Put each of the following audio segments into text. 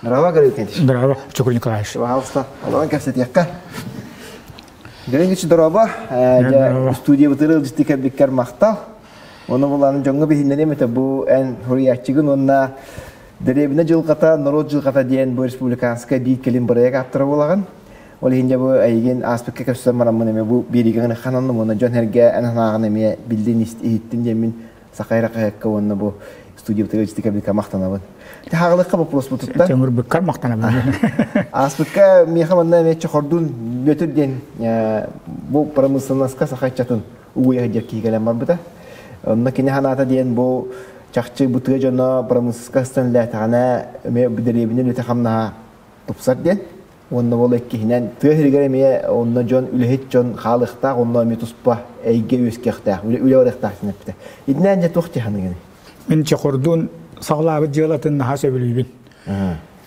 Здорово, Гаврил Викентьевич. Здорово, Чукур Николаевич. Пожалуйста, олорон кэпсэтиэххэ. Гаврил дорообо. Дьэ, студиябытыгар ыалдьыттыы кэлбиккэр махтал. Ону булан дьоҥҥо биһиннэриэм этэ бу эн суруйааччыгын уонна Дэриэбинэ дьылҕата, норуот дьылҕата диэн бу республиканскай биир кэлим бырайыак ааптара буолаҕын. Ол иһин дьэ бу эйигин ааспыкка көрсөн бараммын эмиэ бу биэриигэ хананным уонна дьон сэргэ эн санааҕын эмиэ биллин иһиттин диэммин Саха эрэ хаһыакка уонна бу студиябытыгар истикэбиккэ махтанабын. Хаҕылыкка боппуруоспутуттан. Чөҥүрбүккэр махтанабын. Ааспыкка миэхэ манна эмиэ чохордун Бүөтүр диэн бу промышленноска саха ыччатын угуйа сылдьар киһи кэлэн барбыта. Онно кини санаата диэн бу чахчы бу тыа дьоно промышленноска сыстан үлэлээтэҕинэ эмиэ дэриэбинэ үлэтэ хамнаһа тупсар диэн. Уонна ол иккиһинэн тыа сиригэр эмиэ онно дьон үлэһит дьон хаалыахтаах, онно эмиэ туспа эйгэ үөскүөхтээх, үлэ, үлэ барыахтаах диэн эппитэ. Итинэн дьэ туох дьаһаныгыный? Мин чехордуун саҕалаабыт дьыалатын наһаа сөбүлүүбүн.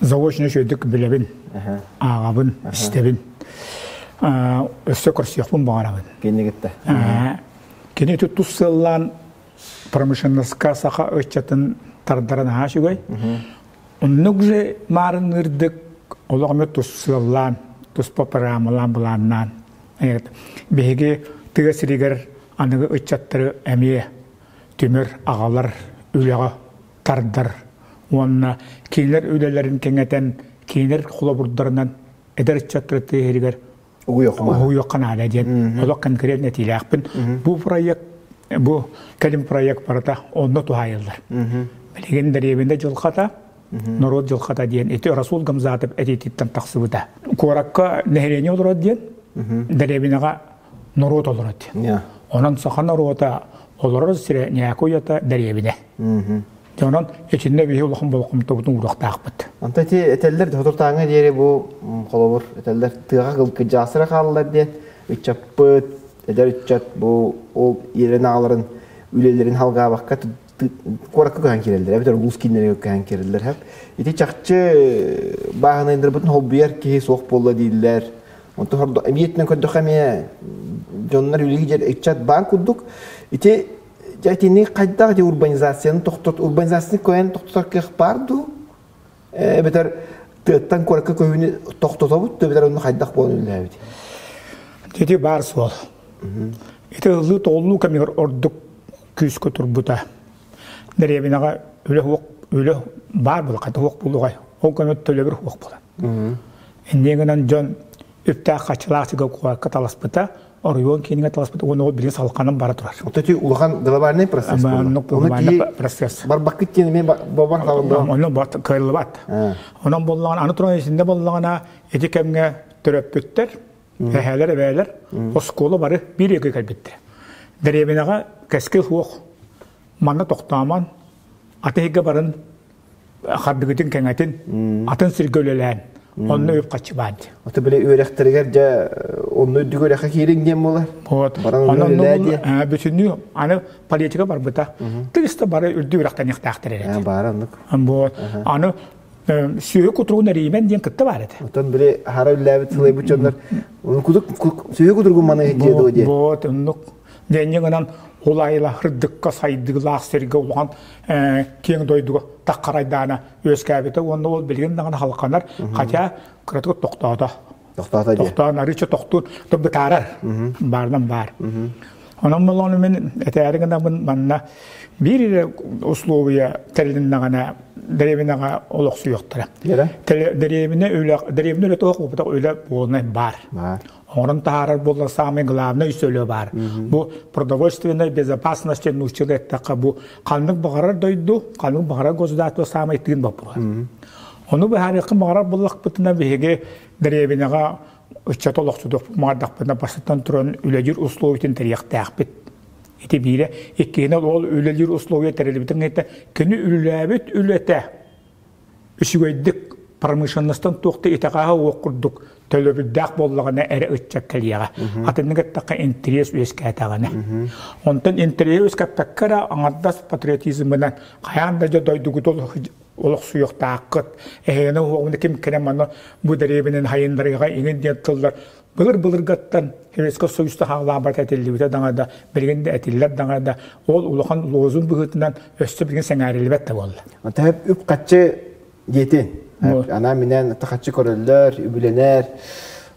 Заочно үчүгэйдик билэбин, ааҕабын, истэбин. Өссө көрсүөхпүн баҕарабын. Кинини кытта. Кини ити тус сыаллаан промышленноска саха ыччатын тардара наһаа үчүгэй. Оннук же маарынныырдык олох эмэ тус сыаллаан, туспа программалаан, былааннаан. Биһиги тыа сиригэр аныгы ыччаттары эмиэ түмэр, аҕалар, үлэҕэ тардар уонна кинилэр үлэлэрин кэҥэтэн, кинилэр холобурдарынан эдэр ыччаттары тыа сиригэр угуйуохха наада диэн олох конкретно этиилээхпин. Бу проект, бу кэлим проект барыта онно туһаайыллар. Билигин дэриэбинэ дьылҕата, норуот дьылҕата диэн ити Расул Гамзатов этиититтэн тахсыбыта. Куоракка нэһилиэнньэ олорор диэн, дэриэбинэҕэ норуот олорор диэн. Онон саха норуота олорор сирэ ньээки уйата дэриэбинэ. Дьэ онон итиннэ биһи улахан болҕомтобутун ууруохтаахпыт. Онто ити этэллэр соторутааҥҥа диэри бу холобур этэллэр тыаҕа кылдьаасыра хааллар диэн ыччаппыт эдэр ыччат бу ол иэрэн аҕаларын үлэлэрин халгаабакка куоракка көһөн киирэллэр эбэтэр улуус кииннэригэр көһөн киирэллэр хэп ити чахчы бааһынайдарбытын холбуйар киһи суох буолла дииллэр онтон хордо эмиэтинэн көрдөххө эмиэ дьоннор үлэлии ыччат баар курдук ити Дьэ итини хайдах ити урбанизацияны тохтот урбанизацияны кыайан тохтотор кыах баар дуу? Эбэтэр тыаттан куоракка көһүүнү тохтотобут дуу, эбэтэр онно хайдах буолан үлэлээбит? Ити баар суол. Ити ыллыы тоҕуллуу кэмигэр ордук күүскэ турбута. Дэриэбинэҕэ үлэ суох, үлэ баар буола, хата суох буолуоҕай. Ол кэмэ төлөбүр суох буолан. Инньэ гынан дьон үптээх-харчылаах сиргэ куоракка таласпыта, оройуон киинигэр таласпыт уонна ол билигин салҕанан бара турар. Вот эти улахан глобальный процесс буолла. Глобальный процесс. Барбаккыт диэн эмиэ бобар хаалла. Онно кыаллыбат. Онон боллаҕына, аны туран итиннэ боллаҕына ити кэмҥэ төрөппүттэр, эһээлэр, эбээлэр оскуола бары биир үйэгэ кэлбиттэр. Дэриэбинэҕэ кэскил суох. Манна тохтоомон, атыһыга барын хардыгытын кэҥэтин, атын сиргэ үлэлээн, онно үп-харчы баар дии. Ото били үөрэхтэригэр дьэ онно үрдүк үөрэххэ киириҥ диэн буолар. Вот. Баран онно үлэлээ диэн. Бүтүннүү аны политика барбыта. Тыыста бары үрдүк үөрэхтэниэхтээхтэр эрэ. Баара оннук. Вот. Аны сүөһү кутуругун эрийимэн диэн кытта баар этэ. Отон били хара үллээбит сылайбыт дьоннор сүөһү кутуругун маны дьиэ дуо диэн. Вот оннук. Дэнньэ гынан ол айла хырдыкка сайдыылаах сиргэ улахан киэҥ дойдуга таххарайдаана үөскээбитэ уонна ол билигин даҕаны халҕанар, хотя кыратык тохтоото. Тохтоото дии. Тохтоон арыыча тохтуур, то бытаарар. Баарынан баар. Онон боллоҕуна мин этээри гынабын манна биир эрэ условия тэрилиннэҕинэ дэриэбинэҕэ олохсуйуохтара. Дэриэбинэ үлэ дэриэбинэ үлэтэ суох буолбатах үлэ буолунай баар. Оҥорон таһаарар буолла самый главный сөлө баар. Бу продовольственной безопасности нууччалыы эттэххэ бу ханнык баҕарар дойду, ханнык баҕарар государство самый тыын боппуруос. Ону быһаарыахха баҕарар буоллахпытына биһиги дэриэбинэҕэ ыччат олохсутуохпут маардахпытына бастатан туран үлэлиир условиятын тэрийиэхтээхпит. Ити биирэ. Иккиһинэн ол үлэлиир условия тэриллибитин кэнниттэн кини үлэлээбит үлэтэ үчүгэйдик промышленностан туох да итэҕэһэ уох курдук төлөбүрдээх буоллаҕына эрэ ыччат кэлиэҕэ. Атыннык эттэххэ интэриэс үөскээтэҕинэ. Онтон интэриэһи үөскэппэккэ эрэ аҥардас патриотизмынан хайаан да дьэ дойдугут олохсуйуохтааххыт. Эһигини уһуоҕуна ким кэлэн манна бу дэриэбинэн хайыннарыаҕа иҥин диэн тыллар былыр-былыргаттан Советскай Союзта хаалаабат этиллибитэ даҕаны да, билигин да этиллэр даҕаны да, ол улахан лозунг быһыытынан өссө билигин сэҥээриллибэт да буолла. Үп-харчы. диэтин. Анаа минээн тахаччы көрөллөр, үбүлэнэр.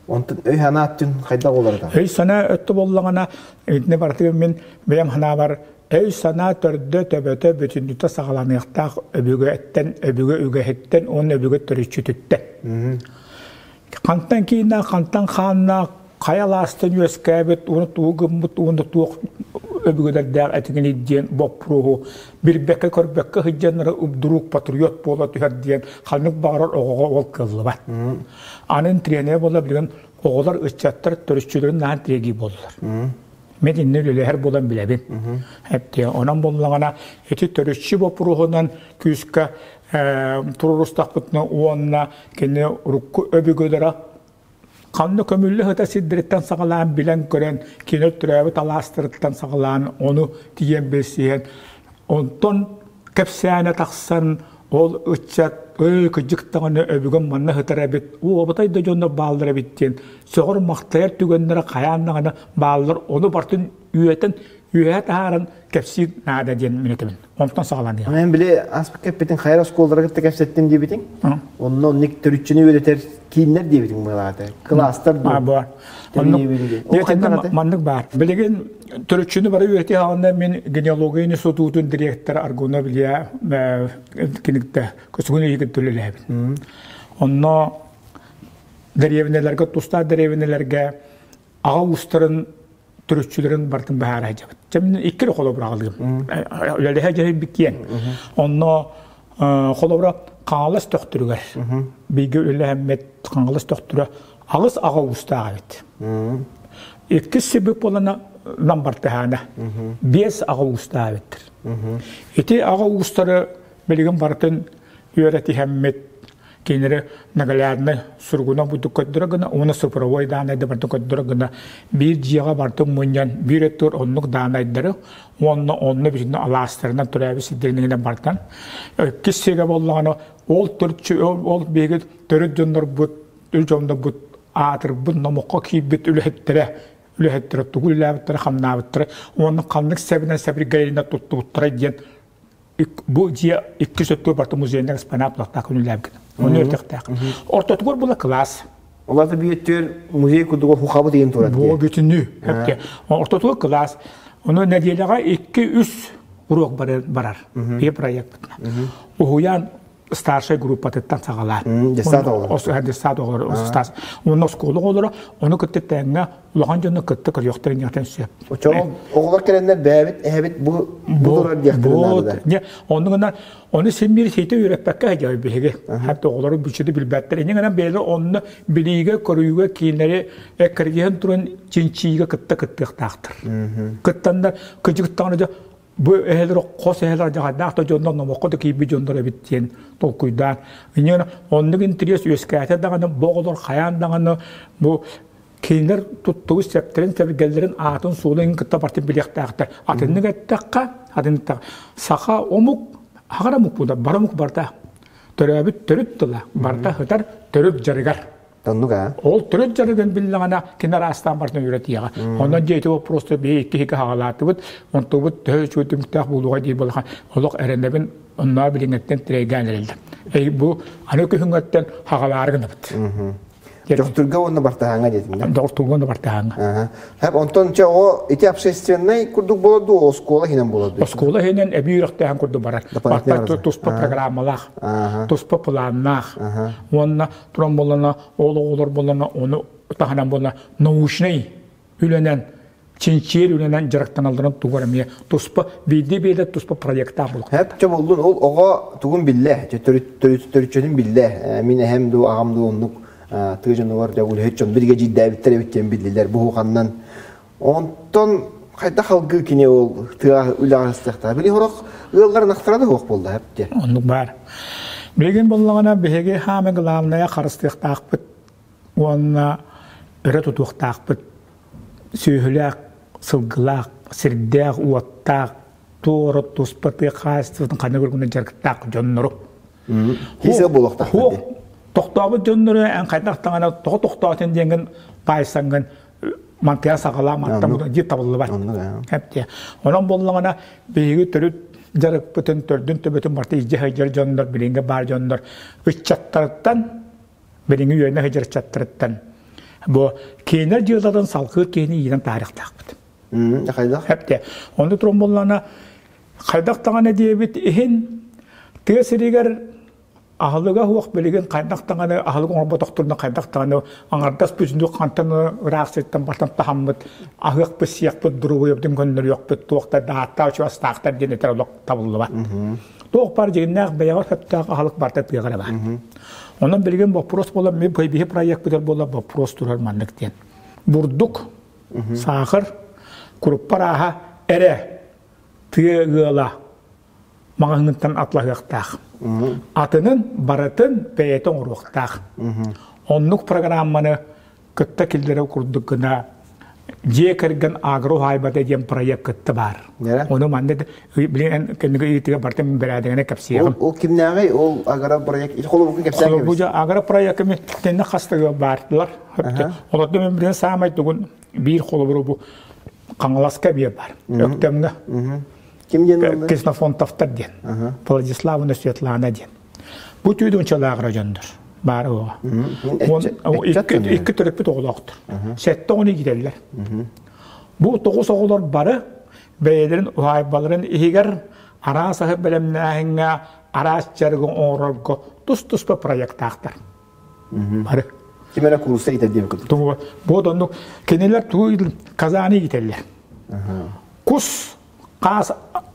Онтон өй санаа өттүн хайдах олорор? Өй санаа өттө боллаҕына, итини барытыгар мин бэйэм санаабар өй-санаа төрдө төбөтө бүтүннүтэ саҕаланыахтаах өбүгэттэн, өбүгэ үгэһиттэн уонна өбүгэ төрүччүтүттэн. Хантан кииннээх, хантан хааннаах, хайа алаастан үөскээбит, уонна тугу гыммыт, уонна туох өбүгэлэрдээх этиҥиний диэн боппуруоһу билбэккэ көрбөккө сылдьаннары вдруг патриот буола түһэр диэн ханнык баҕарар оҕоҕо ол кыаллыбат. Аны тренер буола билигин оҕолор ыччаттар төрүччүлэрин наһаа тиэгии буоллулар. Мен иннэ үлэлэһэр буолан билэбин. Эптиэ онон буллаҕына ити төрүччү боппуруоһунан күүскэ туруорустахпытына уонна кини урукку өбүгэлэрэ ханна көмүллэ сыта сирдэриттэн саҕалаан билэн-көрөн кини төрөөбүт алаастарыттан саҕалаан ону тиийэн билсиһэн онтон кэпсээнэ тахсан ол ыччат ыы кыдьык даҕаны өбүгэм манна сытар эбит уобатай да дьоннор бааллар эбит диэн сөҕөр-махтайар түгэннэрэ хайаан даҕаны бааллар ону барытын үөтэн үөһэ таһааран кэпсиир наада диэн мин этэбин онтон саҕаланыа Мен били аспыт кэппитин хайар оскуолалара кытта кэпсэттим диэбитиҥ. Онно онник төрүччүнү үөрэтэр кииннэр диэбитиҥ быһалаата. Кылаастар дуо? Баар. Оннук маннык баар. Билигин төрүччүнү бары үөрэтии хаална мин генеалогия институтун директора Аргунов Илья кинигтэ көсүгүн ыйыгын төлөлөөбүн. Онно дэриэбинэлэргэ тустаах дэриэбинэлэргэ аҕа уустарын төрүччүлэрин барытын быһаара сылдьабыт. Дьэ мин икки эрэ холобур аҕалыым. Үлэлэһэ дьэһийбит киэҥ. Онно холобура Хаҥалас Төхтүрүгэр бииргэ үлэлэһэммит Хаҥалас Төхтүрэ аҕыс аҕа уустаах эбит. Иккис сирбит буолана Ламбартыһаана. Биэс аҕа уустаах эбиттэр. Ити аҕа уустары билигин барытын үөрэтиһэммит кинилэри наглядно суругунан бурдук көрдөрө гына уонна цифровой даанайды барытын көрдөрө гына биир дьиэҕэ барытын мунньан биир өттүгэр оннук даанайдары уонна онно бүтүннүү алаастарынан төрөөбүт сирдэринэн бартан иккис сиргэ буоллаҕына ол төрүччү ол биһиги төрүт дьоннорбут дьоннорбут аатырбыт номоххо киирбит үлэһиттэрэ үлэһиттэрэ тугу үлэлээбиттэрэ хамнаабыттара уонна ханнык сэбинэн сэбиргэлэринэн туттубуттара диэн бу дьиэ иккис өттүгэр барыта музейнай экспонат булахтаах күнүлээбит. Оны өртөхтөөх. Ортотугар була кылаас. Олата бүөттүөр музей курдуга хухабыт иин турар. Бу бүтүннүү. Ортотугар кылаас. Ону нэдиэлэҕэ 2-3 уруок барар. Биир проект. Уһуйаан старшай группатыттан саҕалаан. Детсад оҕолоро. Детсад оҕолоро. Уонна оскуола оҕолоро ону кытта тэҥҥэ улахан дьону кытта көрүөхтэрин диэхтэн сөп. Оччоҕо оҕолор кэлэннэр бэйэбит эһэбит бу бу турар диэхтэрин наада. Не, онну гынан ону син биир сиитэ үөрэппэккэ сылдьабыт биһиги. Хатта оҕолору бүччүтү билбэттэр. Инньэ гынан бэйэлэр онно билиигэ, көрүүгэ кииннэри эккирдиһэн туран чинчийиигэ кытта кыттыахтаахтар. Кыттаннар кыдьыктаҕына дьэ бу эһэлэр хос эһэлэр дьаҕайдаах да дьоннор номоххо да киирбит дьоннор эбит диэн толкуйдаан. Инньэ оннук интэриэс үөскээтэ даҕаны бу оҕолор хайаан даҕаны бу кинилэр туттубут сэптэрин-сэбиргэллэрин аатын-суолун кытта барытын билиэхтээхтэр. Атыннык эттэххэ, атыннык саха омук, аҕар омук буолар, бар омук барыта төрөөбүт төрүт тыла, барыта сытар төрүт дьарыгар. Оннук аа. Ол төрүт дьарыгын биллэҕинэ кини араастаан барытын үөрэтиэҕэ. Онон дьэ ити вопросты биһи икки иһикэ хаҕалаатыбыт, онтубут төһө үчүгэй түмүктээх буолуоҕа диир буоллаха олох эрэнэбин онноо билиҥҥэттэн тирэйгээн эрэллэр. Эй бу аны күһүҥҥэттэн хаҕалаары гынабыт. Дохтурга уонна Бартаһааҥҥа диэтиҥ да? Дохтурга уонна Бартаһааҥҥа. Хэп, онтон чэ оҕо ити общественнай курдук буолар дуу, оскуола иһинэн буолар дуу? Оскуола иһинэн эбии үөрэхтээһин курдук барар. Барта туспа программалаах, туспа планнаах. Уонна туран буоллана, ол оҕолор буоллана, ону таһынан буолла научнай үлэнэн чинчийэр үлэнэн дьарыктаналларын тугар эмиэ туспа биирдии биирдэ туспа проектаах буолуох. Хэп чэ боллун ол оҕо тугун биллэ, төрүччүтүн биллэ. Мин эһэм дуу, аҕам дуу оннук тыа дьонугар дьэ үлэһит дьон биригэдьиирдээбиттэр эбит диэн биллилэр буһуханнан. Онтон хайдах алгыы кини ол тыа үлэҕэ сыстыахтаах. Били хорох ыалларын ахтара да суох буолла хэп диэ. Оннук баар. Билигин боллаҕына биһиги хаамы главное харыстыахтаахпыт уонна өрө тутуохтаахпыт сүөһүлээх, сылгылаах, сирдээх, уоттаах, туора туспа тыа хаһаайыстыбатын ханна көргүнэ дьарыктаах дьоннору. Киисэ буолуохтаах. Тохтообут дьоннору эн хайдах даҕаны тоҕо тохтоотун диэҥҥин баайсаҥҥын мантыйа саҕалаа мантан диир табыллыбат. Эптиэ. Онон буоллаҕына биһиги төрүт дьарыкпытын төрдүн төбөтүн барыта илдьэ сылдьар дьоннор, билиҥҥи баар дьоннор ыччаттарыттан, билиҥҥи үөрэнэ сылдьар ыччаттарыттан бу кинилэр дьыалатын салгыыр киһини иитэн таһаарыахтаахпыт. Хайдах? Эптэ. Онно тромболлана хайдах даҕаны диэбит иһин тыа сиригэр аһылыга суох билигин хайдах даҕаны аһылык оҥорботохторуна хайдах даҕаны аҥардас бүтүннүү хантан ыраах сиртэн бартан таһаммыт аһыахпыт сиэхпит доруобуйабытын көннөрүөхпүт туох да дааттаах чугастаахтар диэн этэр олох табыллыбат. Туох баар дьиҥнээх бэйэҕэ сөптөөх аһылык барыта тыаҕа эрэ баар. Онон билигин боппуруос буолар биһи проекпытыгар буолар боппуруос турар маннык диэн. Бурдук, саахар, куруппа арааһа эрэ тыа ыала маҕаһыынтан атлаһыахтаах. Атынын барытын бэйэтэ оҥоруохтаах. Оннук программаны кытта киллэрэр курдук гына дьиэ кэргэн агро уһаайбата диэн проект кытта баар. Ону манна билин кэнниги ыйытыга барытын бэрээдэгинэ кэпсиэҕим. Ол кимнээҕий ол агро проект холобургун кэпсээн Холобургу агро проект тэнне хастыга баардылар. Олордо мен билин саамай тугун биир холобуру бу Хаҥаласка биир бар. Өктөмҥө. Ким диэн Ксенофонтовтар диэн. Владислав уонна Светлана диэн. Бу түүн унчалааҕыра дьоннор баар оҕо. Икки төрөппүт оҕолоохтор. Сэттэ оҕону иитэллэр. Бу тоҕус оҕолор бары бэйэлэрин уһаайбаларын иһигэр араас аһы бэлэмнээһиҥҥэ, араас дьарыгы оҥорорго тус-туспа проектаахтар. Бары. Ким эрэ куурусса иитэр диэбит курдук. Бу оннук кинилэр тугу казаны иитэллэр. Кус хаас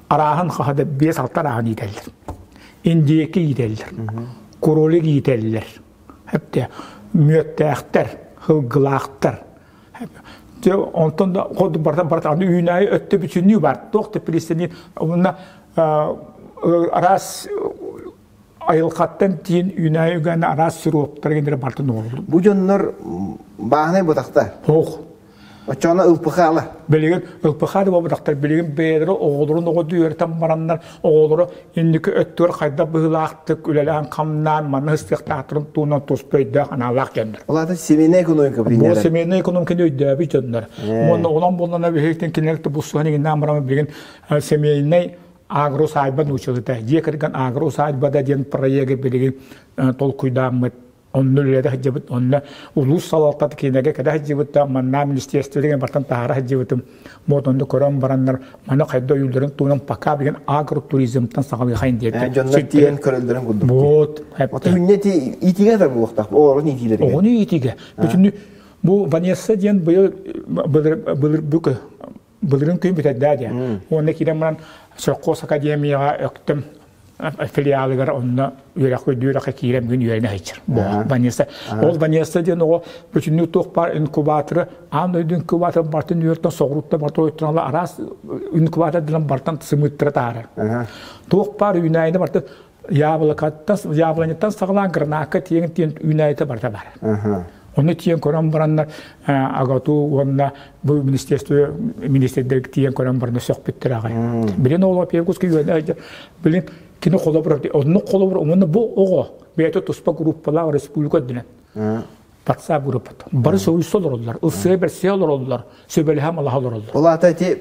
арааһын хаһада биэс-алта арааһын иитэллэр. Индиэки иитэллэр. Кролик иитэллэр. Хэптэ мүөттээхтэр, хылгылаахтар. Онтон да ход барта барта аны үүнээйи өттө бүтүннүү бар. Туох да пилистени уонна араас айылҕаттан тиин үүнээйи үгэнэ араас сироптар генери бартын оҥороллор. Бу дьоннор бааһынай бутахтар. Ох. Оччоҕуна ылпыхаала. Билигин ылпыхаа да буолбатахтар. Билигин бэйэлэрэ оҕолорун оҕо үөрэтэн бараннар оҕолоро инники өттүгэр хайдах быһыылаахтык үлэлээн-хамнаан манна ыстыахтаахтарын туһунан туспа өйдөөх анаалаах дьоннор. Ол аата семейная экономика Бу семейная экономиканы өйдөөбүт дьоннор. Уонна онон буоллана биһиги кинилэр бусуһан иҥиннээн баран билигин семейный агро-усадьба нууччалыыта дьиэ кэргэн агро-усадьбада диэн проегы билигин толкуйдааммыт онно үлэлэтэ сылдьыбыт онно улуус салалтата кинилэргэ кэлэ сылдьыбыт манна министерствотыгар бартан таһаара сылдьыбытым вот онно көрөн бараннар маны хайда ойууларын туһунан пока билигин агротуризмтан саҕалыахайын диэтэ дьоннор тиийэн көрөллөрүн курдук вот Ото хүннэ ти иитигэ да буолуохтаах оҕолорун иитиилэригэр оҕону иитигэ бүтүннүү бу Ванесса диэн быйыл былыр былыр бүкө былырын күн бүтэрдээ диэн. Уонна киирэн баран Соркуос академияҕа Өктөм филиалыгар онно үөрэх үөрэххэ киирэн бүгүн үөрэнэ сылдьар. Ванесса. Ол Ванесса диэн оҕо бүтүннүү туох баар инкубаторы аан дойду инкубаторын бартын үөртэн соҕурууттан барта ойуттан араас инкубатордан бартан сымыыттара таһаарар. Туох баар үүнээйини барта яблокаттан яблоняттан саҕалаан гранатка тиэҥ тиэн үүнээйитэ барыта бар. Ону тиэн көрөн бараннар АГАТУ уонна бу министерство министрдэр тиэн көрөн баран сөхпүттэр аҕай. Билин оҕо Певкуска үөнэ билин кини холобур оннук холобур уонна бу оҕо бэйэтэ туспа группалаах республика үрдүнэн WhatsApp группата. Бары союзта олороллор, ылсыа бэрсиэ олороллор, сөбөлөһө малаһа олороллор. Ол аата ити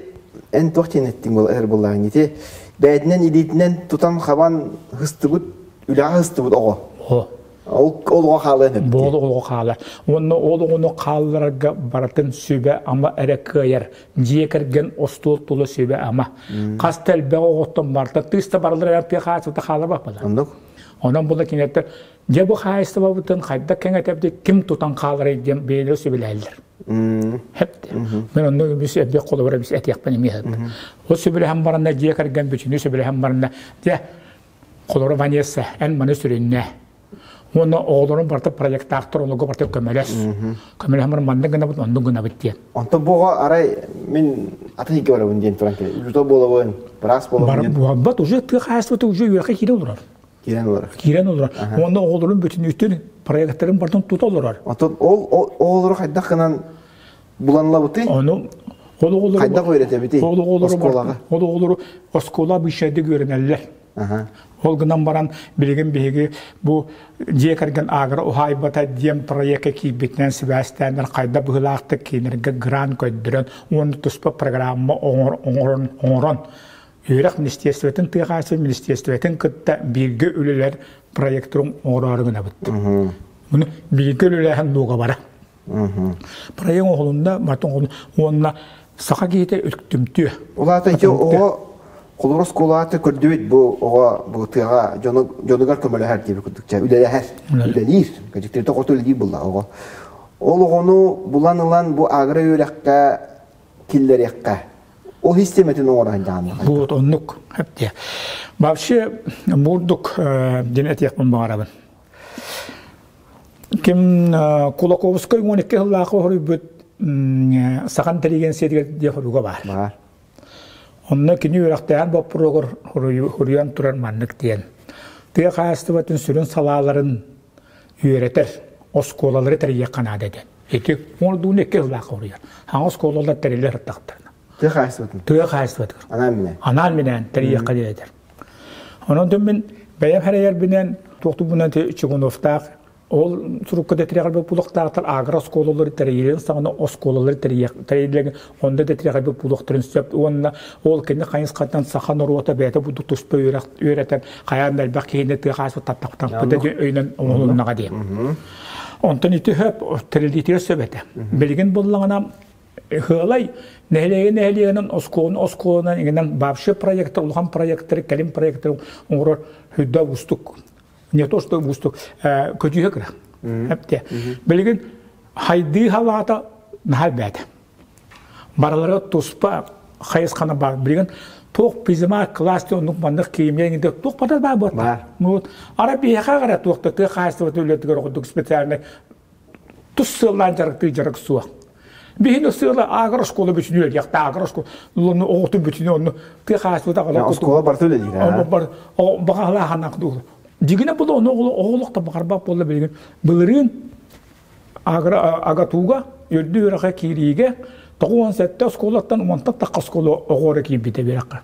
эн туох диэн эттиҥ бол этэр буоллаҕыҥ ити бэйэтинэн илиитинэн тутан хабан хыстыбыт үлэҕэ хыстыбыт оҕо. О. Ол ол оҕо хаалыан эбит. Ол оҕо хаалар. Уонна ол оҕону хаалларарга барытын сүбэ-ама эрэ кыайар. Дьиэ кэргэн остуол тула сүбэ-ама. Хас да элбэх оҕоттон барыта тыыс да барылар эрэ тыа хаачыта хаалар баппалар. Оннук. Онон була кинилэр Дьэ бу хаһаайыстыбабытын хайдах кэҥэтэбит, ким тутан хааларый диэн бэйэлэрэ сөбүлэһэллэр. Хэп Мен онно үгүс элбэх холобура бис этиэхпин эмиэ сөп. Ол сөбүлэһэн баранна дьиэ кэргэн бүтүнүү сөбүлэһэн баранна дьэ холобура Ванесса эн маны сүрүннээ. Уонна оҕолорун барыта проектаахтар олорго барыта көмөлөс. Көмөлөһөн баран маннык гынабыт, оннук гынабыт диэн. Онтон бу оҕо арай мин атын иһикке барабын диэн туран кэлэ. Учуутал буолабын, быраас буолабын диэн. Барбат уже тыа хаһаайыстыбата уже үөрэххэ киирэ олорор. Киирэн олорор. Киирэн олорор. Уонна оҕолорун бүтүннүүтүн проекттарын бартын тута олорор. Оттон ол оҕолору хайдах гынан буланлабытый? Ону ол оҕолору хайдах үөрэтэбитий? Ол оҕолору оскуолаҕа. Ол оҕолору оскуола быышайдык үөрэнэллэр. Ол гынан баран билигин биһиги бу дьиэ кэргэн агро уһаайбата диэн проекка киирбитинэн сибээстээннэр хайда быһыылаахтык кинилэргэ грант көрдөрөн уонна туспа программа оҥорон оҥорон. Үөрэх министерствотын тыа хаһаайыстыбатын министерствотын кытта бииргэ үлэлэр проекторун оҥороору гынабыт. Муну бииргэ үлэлээһин дуогабара. Проект оҥоһулунна, матын уонна саха киһитэ үктүмтүө. Улаата ити оҕо холобур оскуолаҕа көрдүбүт бу оҕо бу тыаҕа дьону дьонугар көмөлөһөр диэбит курдук чэ үлэлэһэр үлэлиир кэдьиктиритэ хоту үлэлиир булла оҕо ол оҕону булан ылан бу агро үөрэххэ киллэриэххэ ол систиэмэтин оҥорон дьаһанна Вот оннук эптиэ. Вообще мурдук диэн этиэхпин баҕарабын. Ким Кулаковскай 12 сыллаахы хоруйбут сахан интеллигенциятыгар диэн хоруга баар. Баар. Онно кини үөрэхтээҕин боппуруогар хоруйан турар маннык диэн. Тыа хаһаайыстыбатын сүрүн салааларын үөрэтэр оскуолалары тэрийиэххэ наада диэн. Ити оҥордууну икки сыллаах хоруйар. Хаҥа оскуолалар тэриллэр аттахтарына. Тыа хаһаайыстыбатын. Тыа хаһаайыстыбатыгар. Анаан-минээн. Анаан-минээн тэрийиэххэ диэн этэр. Онон мин бэйэм хэрэйэрбинэн туохтубунан Чугуновтаах ол сурукка да тирэҕирбит булуохтаахтар агро оскуолалары тэрийэрин саҕана оскуолалары тэрийэллэрин онно да тирэҕирбит булуохтарын сөп уонна ол кини хайысхаттан саха норуота бэйэтэ бурдук туспа үөрэх үөрэтэн хайаан да элбэх киһини тыа хаһаайыстыба таттахтампыта диэн өйүнэн оҥоһулуннаҕа диэн. Онтон ити сөп тэриллиитигэр сөп этэ. Билигин буллаҕына Ыһыалай нэһилиэги нэһилиэгинэн оскуоланы оскуоланан иҥинэн вообще проектар, улахан проекттары, кэлим проекттары оҥорор сүрдээх уустук. Не то что уустук, көдьүүһэ кыра. Эптэ. Билигин хайдыы халаата наһаа элбээтэ. Барылара туспа хайысхана бар. Билигин туох физмат класс оннук маннык киимиэ иҥиде туох бата баар буолла. Вот. Ара биһиэхэ гара туох да тыа хаһаайыстыбатын үлэтигэр ордук специальный тус сыаллаан дьарыктыы дьарык суох. Биһини сыала агро школа бүтүнү үлэлиэхтэ агро школа онну оҕотун бүтүнү онну тыа хаачыбыта оскуола барыта үлэлиир бар баҕалааһанах дуу дигинэ була ону оҕолох да баҕарбат буолла билигин былырыын агро агатууга үрдү үөрэххэ киириигэ 97 оскуолаттан уонтан тахха оскуола оҕоро киирбитэ үөрэххэ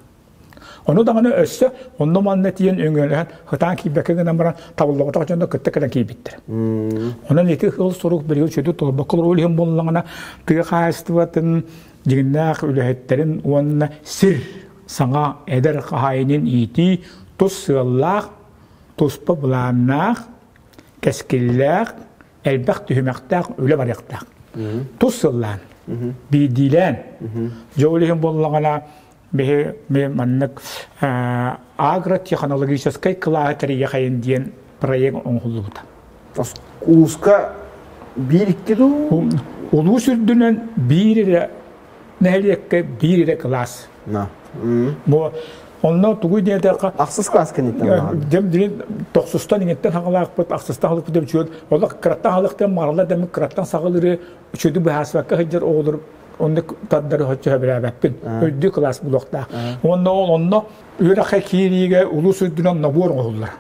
Ону даҕаны өссө онно-манна тиийэн өҥөлөһөн ытаан киирбэккэ гынан баран табыллыбатах дьонно кытта кэлэн киирбиттэр. Онон ити сыл сурук билигин сүдү толорбокко олорор иһин буоллаҕына тыа хаһаайыстыбатын дьиҥнээх үлэһиттэрин уонна сир саҥа эдэр хаһаайынын иитии тус сыаллаах, туспа былааннаах, кэскиллээх, элбэх түһүмэхтээх үлэ барыахтаах. Тус сыллаан, биирдиилээн. Дьэ ол иһин буоллаҕына Биһи маннык агротехнологическай кылааһы тэрийэхэйин диэн проект оҥоһуллубута. Улууска биир икки дуу? Улуус үрдүнэн биир эрэ нэһилиэккэ биир эрэ кылаас. Бу онно тугу диэтэххэ ахсыс класс кэнниттэн дем дилин тохсустан иҥиттэн хаҥалаахпыт ахсыстан халыкпыт деп үчүгэй олох кыраттан халыктан маралла дэмик кыраттан саҕалыры үчүгэйдик быһаарсыбакка сылдьар оҕолор оннук тардары соччо сөбүлээбэппин. Үрдүк кылаас булуохтаах. Уонна ол онно үөрэххэ киириигэ улуус үрдүнэн нобуор оҥоһуллар.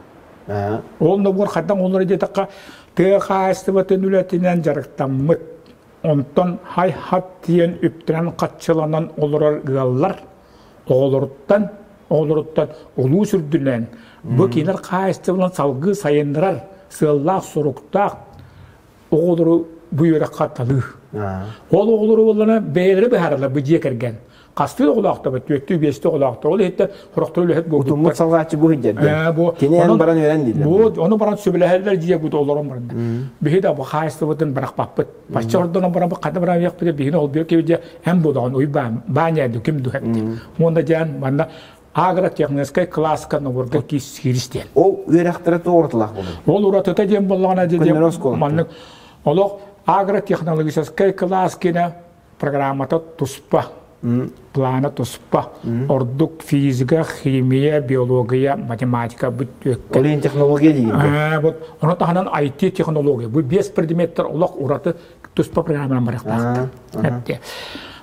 Ол нобуор хайдах оҥоһуллар диэтэххэ, тыа хаһаайыстыбатын үлэтинэн дьарыктаммыт, онтон хай-хат диэн үптэнэн хаччыланан олорор ыаллар оҕолоруттан оҕолоруттан улуус үрдүнэн бу кинилэр хаһаайыстыбаларын салгыы сайыннарар сыаллаах-соруктаах оҕолору бу үөрэххэ талыы. Ол оҕолору буоллана бэйэлэрэ быһаараллар бу дьиэ кэргэн. Хастыы оҕолоохтор, түөртүү, биэстии оҕолоохтор. Ол иһиттэн сорохтор үлэһит буолбуттар. Утуммут салҕааччы бу иһдэр. Бу Кини эн баран үөрэн дииллэр. Бу ону баран сөбүлэһэллэр дьиэ бу олорон баран. Биһи да бу хаайыстыбытын бырахпаппыт. Бачча ордонон баран бу хата баран үөхпүтэ биһини ол биир киһи эн буолаҕын уйбаан бааньа ким ду Уонна диэн манна агротехническай кылааска ноборго киирис диэн. Ол үөрэхтэрэ туох уратылаах буолуой? Ол уратыта диэн буоллаҕына диэн маннык олох агротехнологическай кылаас киэнэ программата туспа, плана туспа. Ордук физика, химия, биология, математика бүт түөккэ. Ол технология диигин. Вот ону таһынан IT технология. Бу биэс предметтер олох ураты туспа программанан барыахтаахтар.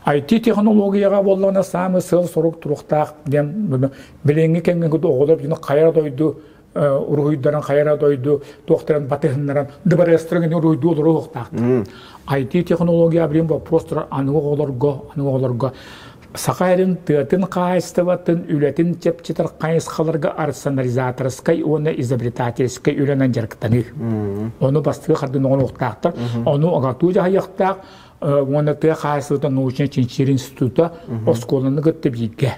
IT технологияҕа буоллаҕына саамай сыал-сорук туруктаах диэн билиҥҥи кэмҥэ оҕолор хайа дойду уруһуйдарын хайа дойду туохтарын батыһыннаран дыбарыастарын уруһуйдуу олоруохтаахтар. IT технология билин вопрос аныгы оҕолорго аныгы оҕолорго Саха эрин тыатын хаһаайыстыбатын үлэтин чэпчэтэр хайысхаларга рационализаторскай уонна изобретательскай үлэнэн дьарыктаныы. Ону бастакы хардыны оҥоруохтаахтар. Ону АГАТУ дьаһайыахтаах уонна тыа хаһаайыстыбатын научнай чинчийэр института оскуоланы кытта бииргэ.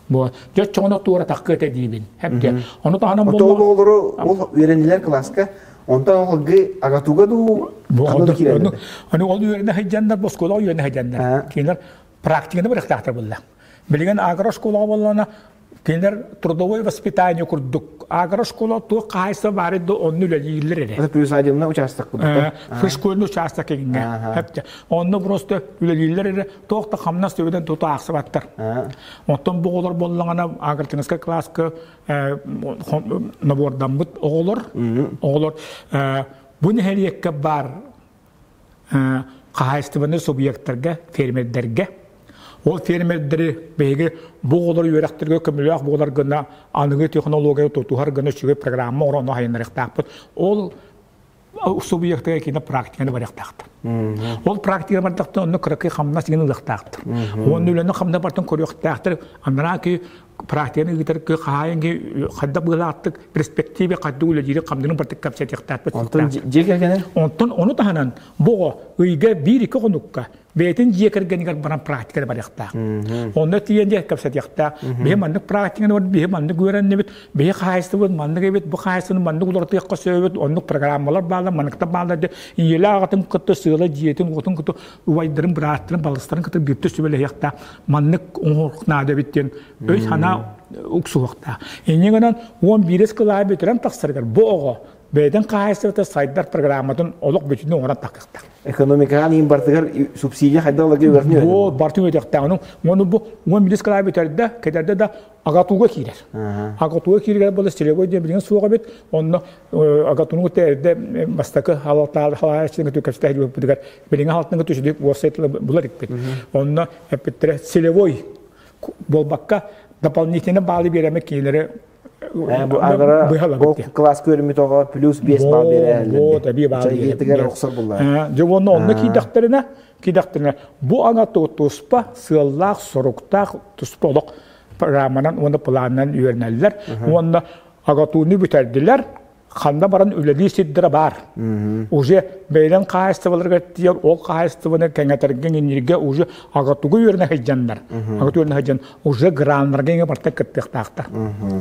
Бу дьоччоҕуна туора тахкыата диибин. Хэпте. Ону таһынан Ото буолла оҕолору ол үөрэнилэр кылааска онтон олгы агатуга дуу ханна да киирэллэр. Аны ол үөрэнэ сылдьаннар, бу оскуолаҕа үөрэнэ сылдьаннар. Кинилэр практиканы барыахтаахтар буолла. Билигин агрошколаҕа буоллаҕына кинилэр трудовое воспитание курдук агрошкола туох хаһаайыстыба баар да онно үлэлииллэр эрэ. Это приусадебный участок курдук. Школьный участок киҥҥэ. Онно просто үлэлииллэр эрэ туох да хамнас төбөтөн тута аахсыбаттар. Оттон бу оҕолор буоллаҕына агротехническай кылааска набордаммыт оҕолор оҕолор бу нэһилиэккэ баар хаһаайыстыбаннай субъектарга, фермердэргэ ол фермердэри биһиги бу оҕолор үөрэхтэргэ көмөлөөх буолар гына аныгы технология тутуһар гына үчүгэй программа оҥорон айаннарыахтаахпыт. Ол субъектыга кини практиканы барыахтаахтар. Ол практика бардахтан онно кыракый хамнас игин ылыахтаахтар. Уонна үлэни хамна бартан көрүөхтээхтэр. Анараа ки практиканы ыытар ки хаайын ки хадда быылааттык перспективе хадда үлэлиири хамнарын бартык кэпсэтиэхтээхпит. Онтон дьиэ кэргэнэ? Онтон ону таһынан бу ыйга биир-икки хонукка бэйэтин дьиэ кэргэнигэр баран практиканы барыахтаах. Онно тиийэн дьэ кэпсэтиэхтээх. Биһи маннык практиканы бар, биһи маннык үөрэннибит, биһи хаһаайыстыбыт маннык эбит, бу хаһаайыстыбаны маннык уларытыахха сөбүт, оннук программалар бааллар, манныктар бааллар диэн ийэлээх аҕатын кытта сыала дьиэтин уотун кытта убайдарын, бырааттарын, балыстарын кытта биирдэ сүбэлэһиэхтээх, маннык оҥоруох наада эбит диэн өй-санаа уксуһуохтаах. Инньэ гынан 11 кылааһы бүтэрэн тахсарыгар бу оҕо бэйэтин хаһаайыстыбата сайдар программатын олох бүтүннүү оҥорон таххыахтаах. Экономикаҕа импортыгар субсидия хайдах ыларга үөрэтин Бу бартын үөтэхтээх. Ону ону бу 11 кылаа бүтэрдэ, кэтэрдэ да АГАТУга киирэр. АГАТУга киирэр буола стрелевой диэн билигин суох эбит. Онно АГАТУну кытта эрдэ бастакы халааччыны кытта кэпсэтэ билиҥҥи халтыҥҥа түшүдүк уопсай тылы булар икпит. Онно эппиттэрэ целевой буолбакка дополнительно баалы биэрэмэ кинилэри Бу агара ол класс көрүмүт оҕо плюс 5 балл берээллэр. Вот, эбии балл берээллэр. охсор буллар. Дьэ уонна онно киирдэхтэринэ, киирдэхтэринэ бу ана туспа сыаллаах, соруктаах туспа олох программанан уонна планынан үөрэнэллэр. Уонна АГАТУну бүтэрдилэр, ханна баран үлэлии сирдэрэ баар. Уже бэйэлэн хаһаайыстыбаларыгар тиийэр ол хаһаайыстыбаны кэҥэтэргэ иҥиниргэ уже АГАТУга үөрэнэ сылдьаннар. АГАТУ үөрэнэ сылдьан уже граннарга иҥэ барта кыттыахтаахтар.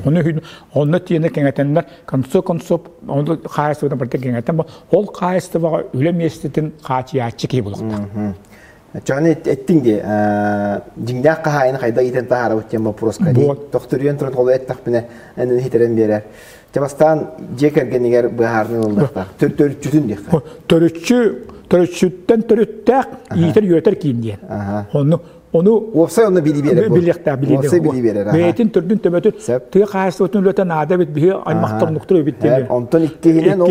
Ону онно тиэнэ кэҥэтэннэр концо концоп ону хаһаайыстыбаны барта кэҥэтэн ол хаһаайыстыбаҕа үлэ миэстэтин хаачыйааччы киһи булуохтаах. Чаны эттиҥ дии, дьиҥнээх хаһаайыны хайдах иитэн таһаарабыт диэн боппуруоска дии. Тохтуруйан туран холу эттэхпинэ, эн хитэрэн биэрэр. Чэ бастаан дьиэ кэргэнигэр быһаарыныы ыллахтаах. Төрүччүтүн диэххэ. Төрүччү, төрүччүттэн төрүттээх иитэр үөрэтэр киин диэн. Ону ону уопсай онно билии биэрэр. Билиэхтээх билии. Уопсай билии биэрэр. Бэйэтин төрдүн төбөтүн тыа хаһаайыстыбатын үлэтэ наада эбит биһи аймахтар нуктур эбит диэн. Онтон иккиһинэн ол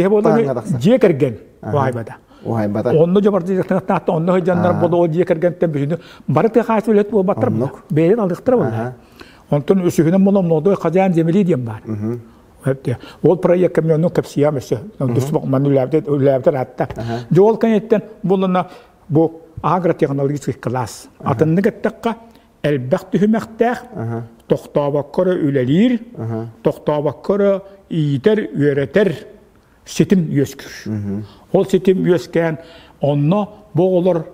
дьиэ кэргэн уһайбата. Уһайбата. Онно дьабардыахтаахта онно сылдьаннар болоо дьиэ кэргэнтэн бүтүнү бары тыа хаһаайыстыба үлэт буолбаттар бэйэлэрин алыахтара буолла. Онтон үсүһүнэн болом молодой хозяин земли диэн баар. Ол проекка мен ону кэпсиям өссө. Маны үлээбитер атта. Дьэ ол кэнниттэн булана бу агротехнологический класс. Атыннык эттэххэ элбэх түһүмэхтээх, тохтообокко эрэ үлэлиир, тохтообокко эрэ иитэр, үөрэтэр ситим үөскүүр. Ол ситим үөскээн онно бу оҕолор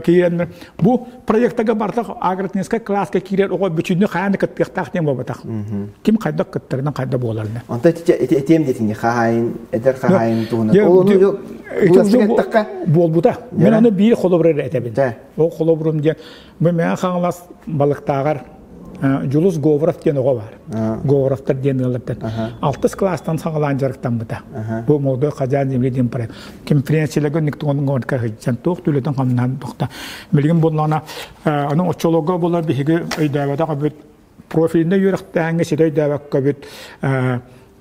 киирэннэр бу проектага бартах агротехническай класска киирэр оҕо бүтүннүү хайаан да кыттыахтаах диэн буолбатах. Ким хайдах кыттарынан хайда буоларына. Онто этиэм диэтиҥ хаһаайын эдэр хаһаайын туһунан. Ол буолбута. Мен аны биир холобур эрэ этэбин. Ол холобурум диэн бу Мэҥэ Хаҥалас Балыктааҕар Дьулус Говоров диэн оҕо баар. Говоровтар диэн ыаллартан. Алтыс кылаастан саҕалаан дьарыктаммыта. Бу молодой хозяин земли диэн проект. Конференцияларга никтон горка сылдьан туох түлэтин хамнаан тохта. Билигин буоллаҕына аны оччолорго буолар биһиги өйдөөбөтөх эбит профильнай үөрэхтээһиҥҥэ ситэ өйдөөбөккө эбит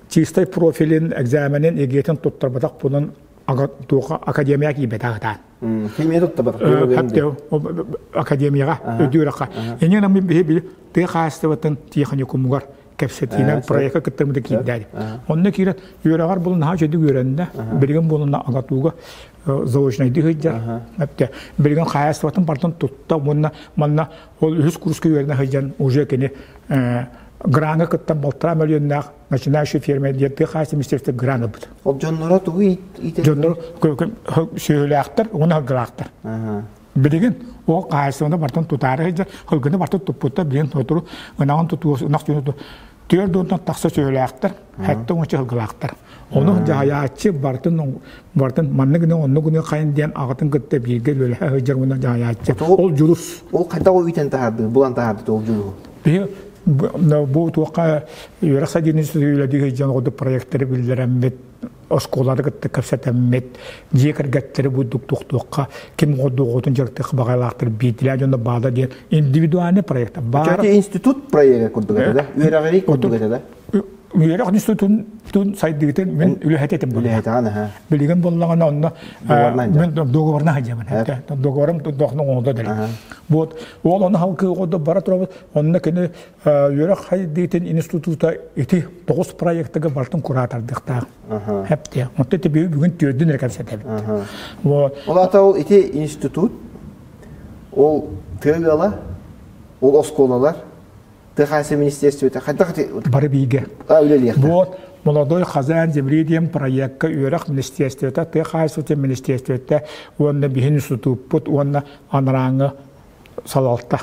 чистай профилин экзаменин ЕГЭ-тин туттарбатах буолан академия киирбэтэх ытаан. Химия туттабат. Академияҕа өйдүүрэххэ. Инньэ мин биһи тыа хаһаайыстыбатын тиэхиньикумугар кэпсэтиинэн проекка кыттарбыта киирдээри. Онно киирэн үөрэҕэр булун наһаа үчүгэй үөрэннэ. Билигин буолунна АГАТУга заочнайдыы сылдьар. Билигин хаһаайыстыбатын бартын тутта уонна манна ол үһүс курска үөрэнэ сылдьан уже кини граҥа кыттан балтараа мөлүйүөннээх начинающий фермер диэн тыа хаһаайыстыба министерствота грант ылбыт. Ол дьонноро тугу иитэр? Дьонноро сүөһүлээхтэр уонна сылгылаахтар. Билигин ол хаһаайыстыбаны бартын тутаары сылдьар, сылгыны бартын туппуттар, билигин сотору ынаҕын тутуо, ынах сүөһү түөрт уонтан тахса сүөһүлээхтэр, сэттэ уонча сылгылаахтар. Ону дьаһайааччы бартын бартын маннык гына оннук гына хайын диэн аҕатын кытта бииргэ үлэлэһэ сылдьар уонна дьаһайааччы. Ол дьулус. Ол хайдах ол үтэн таһаарды, булан таһаарды ол дьулуһу? Биһи бу туохха үөрэх сайдыытын үлэлии сылдьан оҕодук проекттары биллэрэммит оскуоланы кытта кэпсэтэммит, дьиэ кэргэттэри бурдук тохтуохха, ким оҕотун дьарыктыах баҕалаахтар биирдилээн дьонно баада диэн индивидуальный проект баар. Институт проега курдук этэ да? Үөрэҕирии курдук этэ да? Үөрэх институтун сайдыытын мин үлэһит этим Үлэһитэҕин аха. Билигин буоллаҕына онно мин договорна сылдьабын. Договорым дохну оҥолдо дали. Вот ол ону халкы оҕодо бара турабыт. Онно кини Үөрэх хайдыытын института ити тоҕус проектыга барытын кураатардыахтаах. Хэптиэ. Онто ити бүгүн түөрдүн эрэ кэпсэтэбит. Вот. Ол ата ол ити институт, ол тыа ыала, ол оскуолалар, тыа хаһаайыстыба министерствота хайдах бары бииргэ. Үлэлиэхтэр. Вот молодой хозяин земли диэн проекка үөрэх министерствота, тыа хаһаайыстыбатын министерствота уонна биһин институппут уонна анарааҥы салалта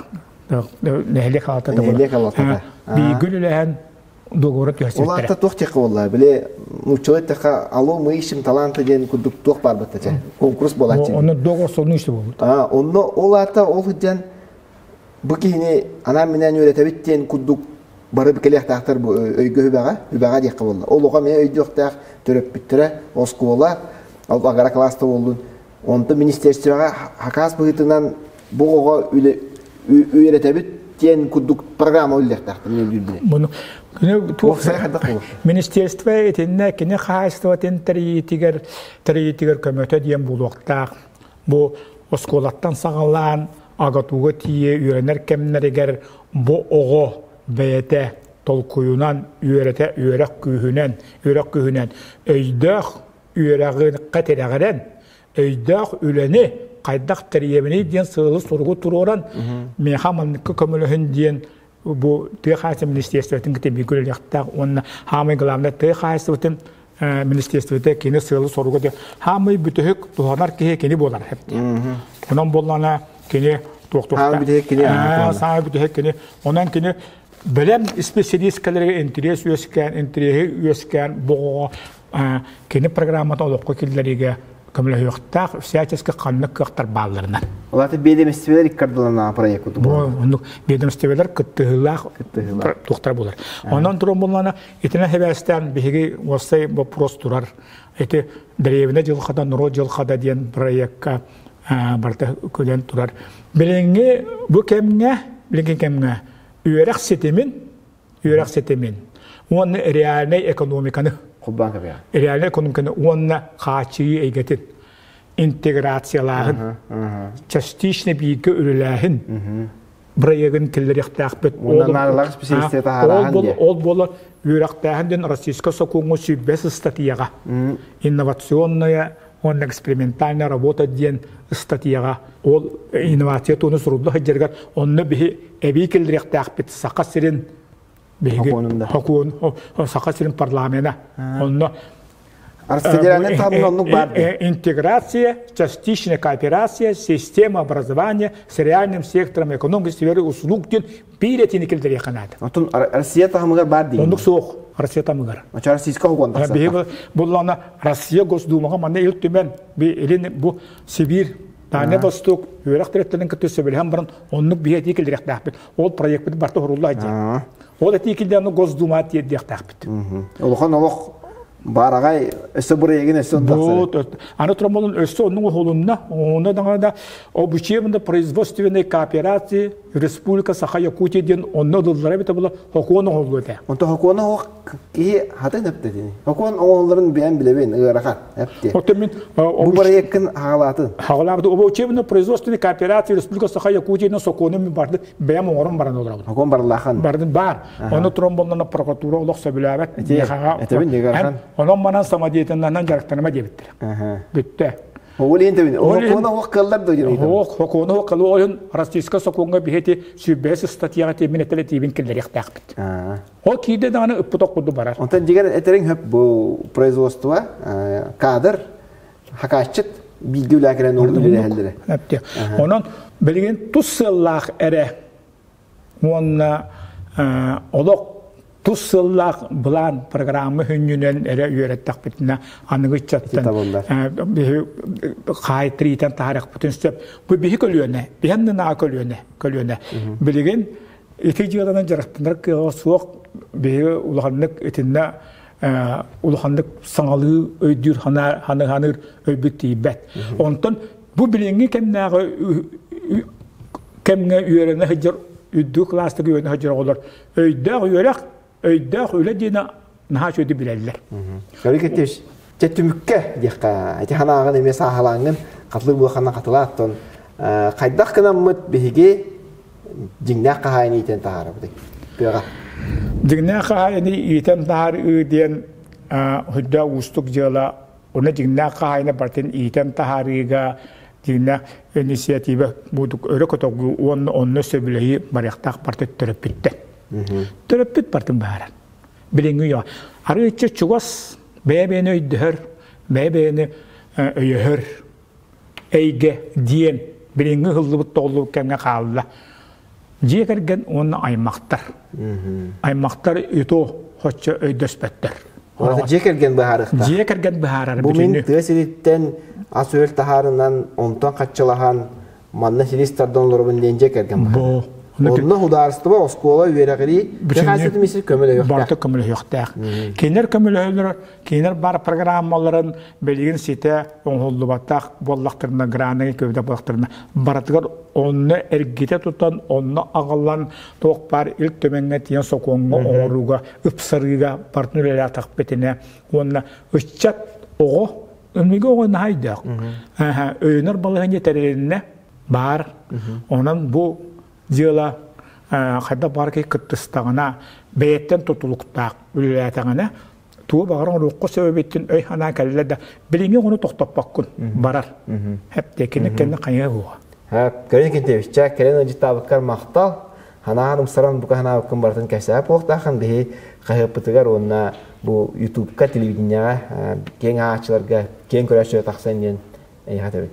нэһилиэк салалтата нэһилиэк салалтата бииргэ үлэлэһэн договора түһэрсибиттэрэ. Ол аата туох диэххэ буолла? Били нууччалыы эттэххэ алло мы ищем таланты диэн курдук туох баар баттача конкурс буолааччы. Онно договор сонун ишти буолбут. А онно ол аата ол сылдьан бу киһини анаан-минээн үөрэтэбит диэн курдук бары кэлиэхтээхтэр бу өйгө үбэҕэ, үбэҕэ диэххэ буолла. Ол оҕо эмиэ өйдүөхтээх төрөппүттэрэ, оскуола, ол агара класста буоллун Онтон министерствоҕа хакаас быһыытынан бу оҕоҕо үлэ үөрэтэбит диэн курдук программа үллэхтээхтэр мен өйдүүрбүнэн. Буну туох министерство итиннэ кини хаһаайыстыбатын тэрийиитигэр тэрийиитигэр көмөтө диэн буолуохтаах. Бу оскуолаттан саҕалаан АГАТУга тиийэ үөрэнэр кэмнэригэр бу оҕо бэйэтэ толкуйунан үөрэтэ үөрэх күүһүнэн үөрэх күүһүнэн өйдөөх үөрэҕи тирэҕирэн, өйдөөх үлэни хайдах тэрийэбиний диэн сыалы-соругу туруоран, миэхэ манныкка көмөлөһүн диэн бу тыа хаһаайыстыбатын министерствотын кытта бииргэ үлэлиэхтээх уонна хаамай главное тыа хаһаайыстыбатын министерствота кини сыалы-соругу диэн хаамай бүтэһик туһанар киһи кини буолар Онон буоллаҕына кини туох-туохтаах саамай бүтэһик кини онон кини бэлэм исписэлиискэлэргэ интэриэс үөскээн интэриэһи үөскээн боҕоҕо кини программата олоххо киллэриигэ көмөлөһүөхтээх всячески ханнык кыахтар баалларынан. Ол аата биэдэмистибэлэр иккардыланаҕа проект курдук. Бу оннук биэдэмистибэлэр кыттыһыылаах туохтара буолар. Онон туран буллана итинэн хэбээстээн биһиги уопсай вопрос турар. Ити дэриэбинэ дьылхада, норуот дьылхада диэн проекка барыта көлөн турар. Билиҥҥи бу кэмҥэ, билиҥҥи кэмҥэ үөрэх ситимин үөрэх ситимин уонна реальнай экономиканы реальнай экономиканы уонна хааччыйыы эйгэтин интеграциялааһын частично бииргэ үлэлээһин бырайыагын киллэриэхтээхпит. Ол буолар үөрэхтээһин диэн российскай сокуоҥҥа сүүрбэс ыстатыйаҕа инновационная уонна экспериментальная работа диэн ыстатыйаҕа ол инновация туону сурулла сылдьарыгар онно биһи эбии киллэриэхтээхпит Саха сирин биһиги сокуон Саха сирин парламена онно Федеральный таһымҥа оннук баар Интеграция, частичная кооперация, система образования с реальным сектором экономики сферы услуг диэн биир этиини киллэриэххэ наада. Оттон Россия таһымыгар баар диин. Оннук суох Россия таһымыгар. Очо Российская хокуон тахсар. Биһиги буллаҕына Россия Госдумаҕа манна Ил Түмэн илин бу Сибиир Дальний Восток үөрэх тэрилтэлэрин кытта сөбүлэһэн баран оннук биһи этии киллэриэхтээхпит. Ол проекпыт барыта уһурулла сылдьар. Ол этии киллэрэн Госдума тиэрдиэхтээхпит. Улахан олох Баараҕай өссө бырайыгын өссө онтахсар. Аны туран өссө оннук уһулунна, уһулунна даҕаны да обучебно производственной кооперации Республика Саха-Якутия диэн онно ылыллара эбитэ була хокуон оҥоһуллуо этэ. Онто хокуона оһох киһи хатын эптэтини. Хокуон оҥоһулларын бэйэм билэбин ыарахан эпти. Оттон мин бу бырайыаккын хаҕалаатын. Хаҕалаабыт обучебно производственной кооперации Республика Саха-Якутия диэн сокуону мин барды бэйэм оҥорон баран олоробун. Хокуон барылаахан. Бардын баар. Ону тромбоннон прокуратура олох сөбүлээбэт. Этэбин диэгарахан. Онон манан самодеятельнанан дьарыктаныма диэбиттэр. Бүттэ. Ол иһин тэбин. Хокуона ох кыллар да диэн. Ох, хокуона ох кыллар ойун российскай сокуоҥҥа биһити сүүрбэһис ыстатыйаҕа тиэмин этэлэтиибин киллэриэхтээхпит. Ол киирдэ даҕаны ыппыт ох курдук барар. Онтон дигэр этериң хөп бу производство кадр хакааччыт. Бииргэ үлэ кэлэн ол үлэлэһэллэрэ. Онон билигин тус сыаллаах эрэ уонна олох тус сыллаах былаан программа хүннүнэн эрэ үөрэттэхпитинэ аныгы ыччаттан биһи хаайтриитэн таарыахпытын сөп. Бу биһи көлүөнэ, биһэн көлүөнэ, көлүөнэ. Билигин ити дьыаланан дьарыктанар кыаҕа суох биһи улаханнык итиннэ улаханнык саҥалыы өйдүүр ханыыр өйбүт тиийбэт. Онтон бу билиҥҥи кэмнээҕи кэмҥэ үөрэнэ сылдьар үрдүк кылаастык үөрэнэ сылдьар оҕолор өйдөөх үөрэх, өйдөөх үлэ диэни наһаа үчүгэйдик билэллэр. Гаврил Киртевич, чэ түмүккэ диэххэ, ити ханаағын эмиэ сааһылааҥҥын хатылыр буолханна хатылааттон хайдах гынаммыт биһиги дьиҥнээх хаһаайыны иитэн таһаарабытый тыаҕа? Дьиҥнээх хаһаайыны иитэн таһаарыы диэн үрдээх уустук дьыала. Уонна дьиҥнээх хаһаайыны барытын иитэн таһаарыыга дьиҥнээх инициатива будук өрө көтөҕүү уонна онно сөбүлэһии барыахтаах барыта төрөппүттэн. Төрөппүт бартын баарар. Билиҥҥи үйэҕэ. Арыычча чугас бэйэ-бэйэни өйдөһөр, бэйэ-бэйэни өйөһөр эйгэ диэн билиҥҥи ыһыллыбыт тоҕуллубут кэмҥэ хаалла. Дьиэ кэргэн уонна аймахтар. Аймахтар ито хоччо өйдөспөттөр. Дьиэ кэргэн быһаарыахтаах. Дьиэ кэргэн быһаарар. Бу мин тыа сириттэн ас-үөл таһаарынан, онтон хаччылаһан, манна силис тардан олоробун диэн дьиэ кэргэн быһаарар. Онно судаарыстыба, оскуола, үөрэҕирии хаачыстыбата миссис көмөлөһүөхтээх. Барыта көмөлөһүөхтээх. Кинилэр көмөлөһөллөр, кинилэр бар программаларын билигин ситэ оҥоһуллубатах буоллахтарына, граныгы көбүтэ буоллахтарына, барытыгар онно эргитэ тутан, онно аҕалан, туох баар Ил Түмэҥҥэ тиийэн сокуоҥҥа оҥорууга, ыпсарыыга барытын үлэлээтэхпитинэ уонна ыччат оҕо, ымыыга оҕо наһаа өйдөөх. Өйөнөр балаһыанньа тэрилиннэ баар. Онон бу дьыала хайдах баар киһи кыттыстаҕына, бэйэттэн тутулуктаах үлэлээтэҕинэ, тугу баҕарар оҥоруохха сөп эбиттин өй-санаа кэллэ да, билиҥҥи оҕону тохтоппоккун, барар. Хэп кини кэннэ хайыа буола. Кэлин Кентевиччэ, кэлин ыдьыттаабыккар махтал. Ханаан умсаран бука ханаабыккын барытын кэпсээп буолуохтааххын биһи хаһыаппытыгар уонна бу ютубка телевидениеҕэ киэҥ ааҕааччыларга киэҥ көрөөччүлэр тахсан диэн эйиэхэ этэбин.